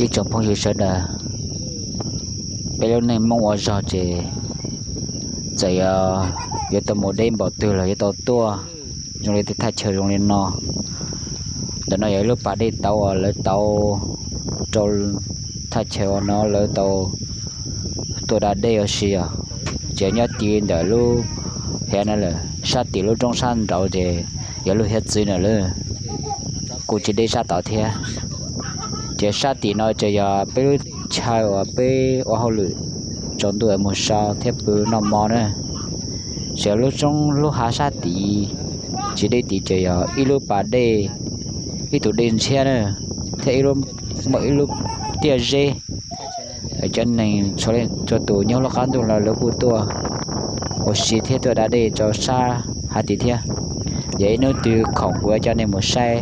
Ib tsoom phooj ywg sawv daws, peb lub neej Hmoob ua zog ces txawm yog yuav tau mus deb npaum twg los yuav tau tuaj zoo li tej thaj chaw zoo li no. Ntawm no yog ib lub pas dej tauv uas lawv tauv rau thaj chaw uas no lawv tau tuaj da dej ua si os. Ces nyob ti ntawm lub hiav no lawm, sab tim lub roob sab nraud ces yog lub hiav txwv na lawm, kuj tsis deb sab tod thiab. Ces sab tim no ces yog peb lub chaw uas peb ua hauj lwm tsaus ntuj mus so thiab pw noj mov na. Ces lub roob lub hav sab tid, tsis deb tid ces yog ib lub pas dej, ib tug dej ntshiab na, thiab ib lub, muaj ib lub tiaj zeb. Cov neeg txhua leej txhua tus nyob lub qab ntuj los lawv kuj tuaj ua si thiab tuaj da dej rau sab hav tid thiab. Yog ib hnub twg khoom kuv yuav coj nej mus saib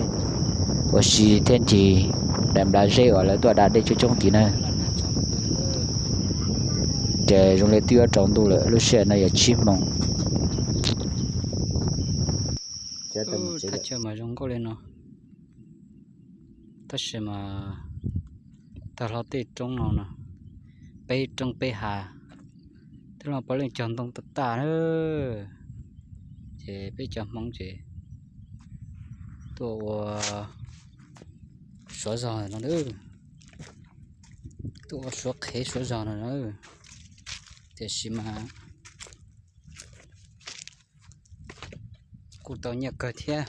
ua si thiab ncig daim nplas zeb uas lawv tuaj da dej coob coob tid na. Ces zoo li twb yuav tsaus ntuj lawm, lub sij hawm no yog tsib moos. Thaj chaw mas zoo nkauj li no, tab sis mas tag hlo tej roob no no, peb roob peb hav, twb los puav leej cog ntoo tag tag na. Ces peb cov Hmoob ces tuaj ua suav zog no, tuaj ua suav qhev suav zog no na. Tiam sis mas kuj tau nyiaj kawg thiab.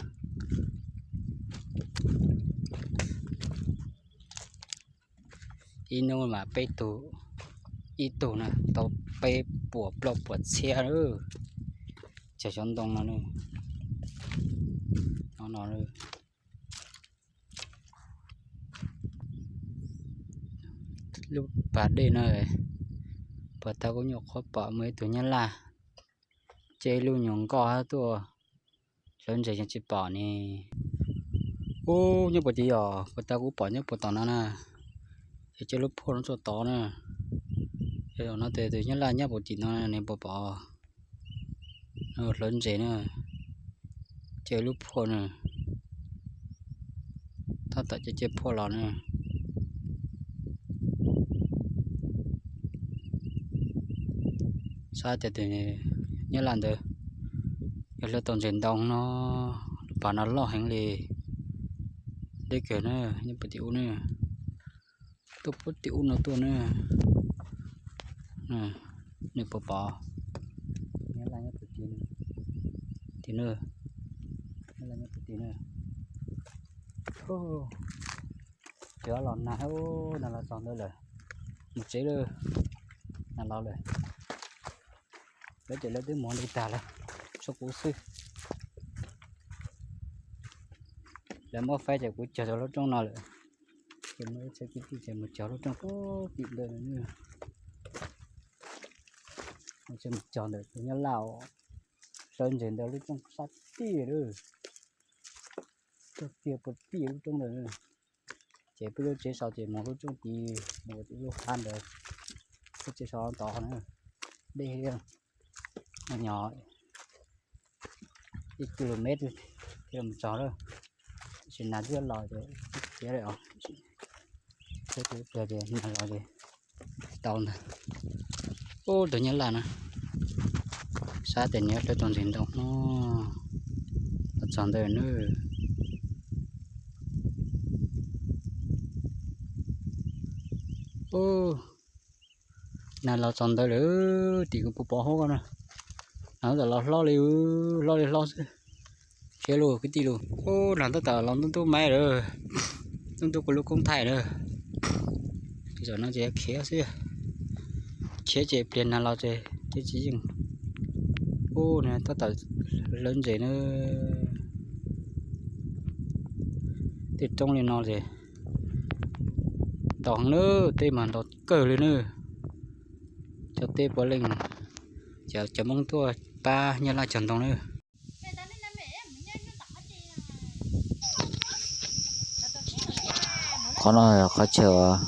Ib hnub mas peb tug, ib tug na tau peb puas plaub puas txhiab lawm. Cog xyov ntoo no, no, no. Lub pas dej no, puag ta kuv nyuam qhuav pom muaj ib tug nyab laj, ces ib lub nyuag nkoj tuaj hlawv ntses yeej tsis pom ne. Ub, nyob puag tid os, puag ta kuv pom nyob puag tom no na. Ces cia lub phuaj no tuaj tod na. Ces no tes tus nyab laj nyob puag tim no nws puas pom hlawv ntses na. Ces lub phuaj na, tab tom ces cia phuaj los na. Xav tias tus nyab laj ntawd yog hlawv tau ntses ntoo no, lub pas no loj heev li. Deb kawg na, nyob puag tim ub na, tuaj puag tim ub no tuaj na. Nws puas pom? Nyab laj nyob puag tim, tim na, nyab laj nyob puag tim na. Ces los nag, nag los txog ntawd lawm, mus tsev lawm, nag los lawm. Lawv ces lawv twb mus ua ntej tag lawm, tshuav kuv xwb. Lawv muab faib ces kuv cog rau lub roob no lawm. Ces muaj ib txhia kwv tij ces mus cog lub roob puag tim ntawd, mus cog ntawm tus nyab laj hlawv ntses ntawd lub roob sab tiaj lawm, tog tiag puag tim lub roob ntawd. Ces peb lub tsev so ces mus lub roob tid, mus tim lub hav ntawd, lub tsev so tod na, deb heev, nyob ib kilomev thiaj mus txog lawm. Tab sis nag twb los ces tsis khiav li os, tsis khiav ces nag los ces tsis tau ntag. Ub, tus nyab laj na, xav tias nws hlawv tau ntses ntoo no, los txog ntawd na. Ub, nag los txog ntawd lawm, tim kuv puas pom hauv ko na. Nag tam los hlob li, hlob li hlob xwb. Khiav lug kwv tij lug. Ub, nag tab tom los ntub ntub maib lawm, ntub ntub kuv lub koob thaij na. Zaum no ces khiav xwb, khiav ces pliag nag los ces tsis yeej. Ub, nag tab tom hlawv ntses na. Tej roob li no ces ntau heev na, teb mas ntau kawg li na. Cov teb puav leej, cov, cov Hmoob tuaj pab nyab laj cog ntoo na. Qhov no yog qhov chaw uas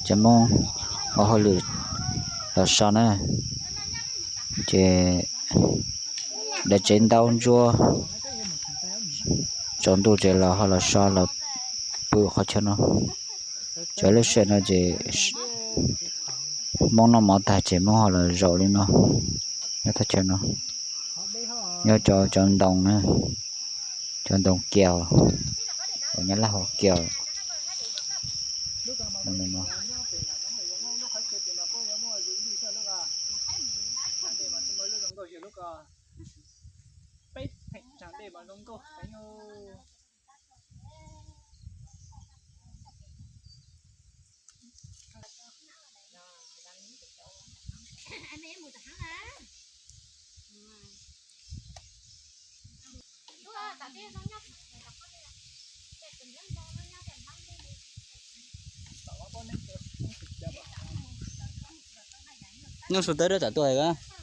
cov Hmoob ua hauj lwm los so na. Ces daim tsev ntaub ntsuab, tsaus ntuj ces los ho los so los Qhov chaw no, cov lub sij hawm no ces Hmoob noj mov tag ces Hmoob ho los zaum li no. Nyob thaj chaw no, nyob cov ntoo na, cov ntoo kiaus, uas Nyab Laj hu kiaus. Nyob su tawb dab tsam tuaj hais.